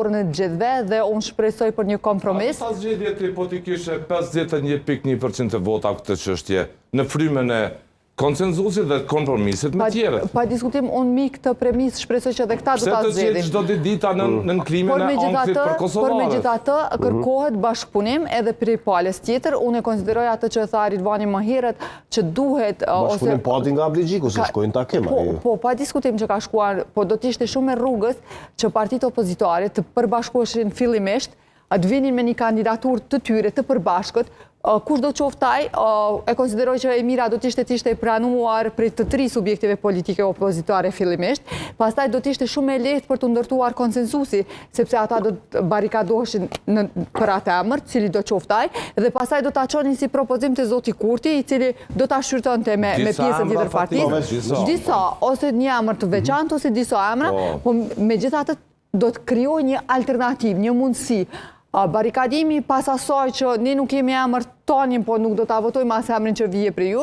dorën e të gjithëve dhe unë shpresoj për një kompromis. A do ta zgjidhje ti po t'i kishe 51.1% të votave këtë çështje në frymën e konsenzusit dhe kompromisit me tjerët? Pa diskutim, unë mi këtë premisë shpresoj që edhe këta do ta zgjidhin. Pse të qetë çdo ditë dita nën klimën e ankthit për kosovarët? Por megjithatë, kërkohet bashkëpunim edhe prej palës tjetër. Unë e konsideroj atë që e tha Ridvani më herët, që duhet... Bashkëpunim pati nga Abdixhiku, se shkoi në takim. Po, po, pa diskutim që ka shkuar, po do të ishte shumë e rrugës që partitë opozitare të përbashkoheshin fillimisht, të vinin me një kandidaturë të tyre të përbashkët, kushdo qoftë ai, e konsideroj që e mira do të ishte të ishte e pranuar prej të tri subjekteve politike opozitare fillimisht, pastaj do të ishte shumë e lehtë për t'u ndërtuar konsensusi, sepse ata do të barrikadoheshin për atë emër, cilido qoftë ai, dhe pastaj do ta çonin si propozim te zoti Kurti, i cili do ta shqyrtonte me pjesën tjetër partisë. Disa, ose një emër të veçantë, ose disa emra, po, po megjithatë do të krijojë një alternativë, një mundësi. Barrikadimi pas asaj që ne nuk kemi emër tonin, po nuk do ta votojmë as emrin që vije prej jush.